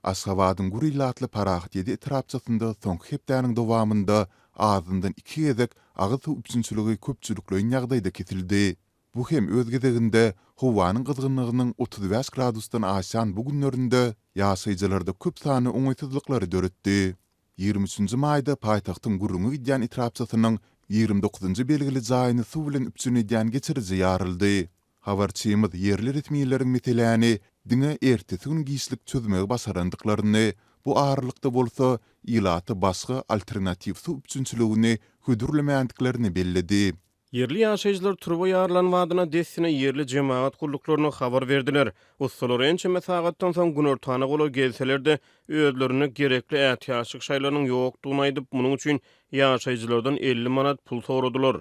Aşgabadyň gür ilatly Parahat 7 etrapçasynda soňky hepdäniň dowamynda azyndan iki gezek agyz suw üpjünçiligi köpçülikleýin ýagdaýda kesildi. Bu hem öz gezeginde howanyň gyzgynlygynyň 35 gradusdan aşýan bu günlerinde ýaşaýjylarda köp sanly oňaýsyzlyklary döretdi. Ýigrimi üçünji maýda paýtagtyň gürrüňi gidýän etrapçasynyň ýigrimi dokuzynjy belgili jaýyny suw bilen üpjün edýän geçiriji ýaryldy. Habarçymyz ýerli resmileriň meseläni diňe ertesi gün giçlik çözmegi başarandyklaryny, bu aralykda bolsa ilata başga alternatiw suw üpjünçiligini hödürlemändiklerini belledi. Ýerli ýaşaýjylar turba ýarylan badyna dessine ýerli jemagat gulluklaryna habar berdiler. Ussalar ençeme sagatdan soň günortana golaý gelseler-de, özlerinde gerekli ätiýaçlyk şaýlarynyň ýokdugyny aýdyp, munuň üçin ýaşaýjylardan 50 manat pul soradylar.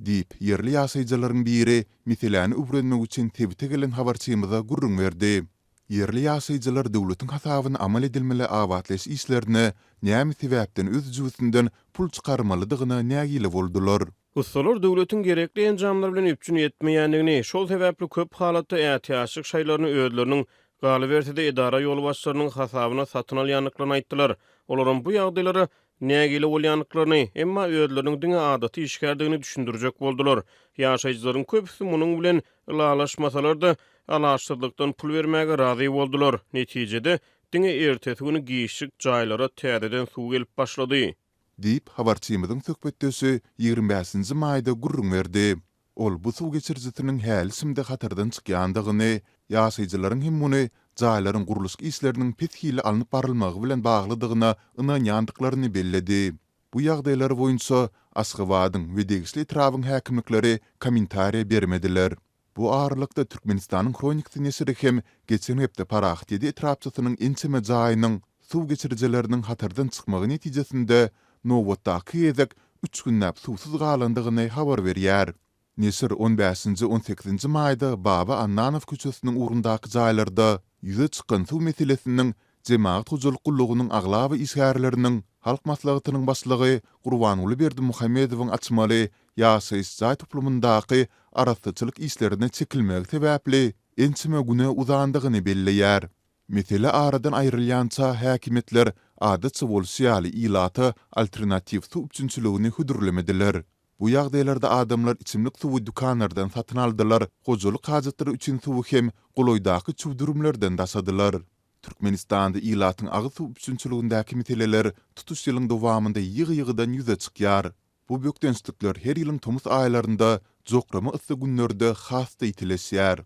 Diýip, ýerli ýaşaýjylaryň biri meseläni öwrenmek üçin sebite gelen habarçymyza gürrüň berdi. Ýerli ýaşaýjylar döwletiň hasabyna amal edilmeli abatlaýyş işlerine näme sebäpden öz jübüsinden pul çykarmalydygyna nägile boldular. Ussalar döwletiň gerekli enjamlar bilen üpjün etmeýändigini, şol sebäpli köp halatda ätiýaçlyk şaýlaryny özleriniň, galyberse-de edara ýolbaşçylarynyň hasabyna satyn alýandyklaryny aýtdylar. Olaram bu ýagdaýlara nägile bolýandyklaryny, emma özleriniň diňe adaty işgärdigini düşündirjek boldular. Ýaşaýjylaryň köpüsi munuň bilen ylalaşmasalar-da, alaçsyzlykdan pul bermäge razy boldular. Netijede, diňe ertesi güni giçlik jaýlara täzeden suw gelip başlady. Diýip, habarçymyzyň söhbetdeşi ýigrimi bäşinji maýda gürrüň berdi. Ol bu suw geçirijisiniň häli-şindi hatardan çykýandygyny, ýaşaýjylaryň hem muny jaýlaryň gurluşyk işleriniň pes hilli alnyp barylmagy bilen baglydygyna ynanýandyklaryny belledi. Bu ýagdaýlar boýunça Aşgabadyň we degişli etrabyň häkimlikleri kommentariýa bermediler. Bu aralykda, Türkmenistanyň Hronikasy neşiri hem geçen hepde Parahat 7 etrapçasynyň ençeme jaýynyň suw geçirijileriniň hatardan çykmagy netijesinde nobatdaky gezek üç günläp suwsuz galandygyny habar berýär. Neşir on bäşinji, on sekizinji maýda Baba Annanow köçesiniň ugrundaky jaýlarda ýüze çykan suw meselesiniň Jemagat hojalyk gullugynyň aglaba işgärleriniň Halk Maslahatynyň Başlygy Gurbanguly Berdimuhamedowyň açmaly ýaşaýyş jaý toplumyndaky arassaçylyk işlerine çekilmegi sebäpli ençeme güne uzandygyny belleýär. Mesele aradan aýrylýança häkimiýetler adatça bolşy ýaly ilata alternatiw suw üpjünçiligini hödürlemediler. Bu ýagdaýlarda adamlar içimlik suwy dükanlardan satyn aldylar, hojalyk hajatlary üçin suwy hem golaýdaky çüwdürimlerden daşadylar. Türkmenistanda ilatyň agyz suw üpjünçiligindäki meseleler tutuş ýylyň dowamynda ýygy-ýygydan ýüze çykýar. Bu bökdençlikler her ýylyň tomus aýlarynda jokrama yssy günlerde has-da ýitileşýär.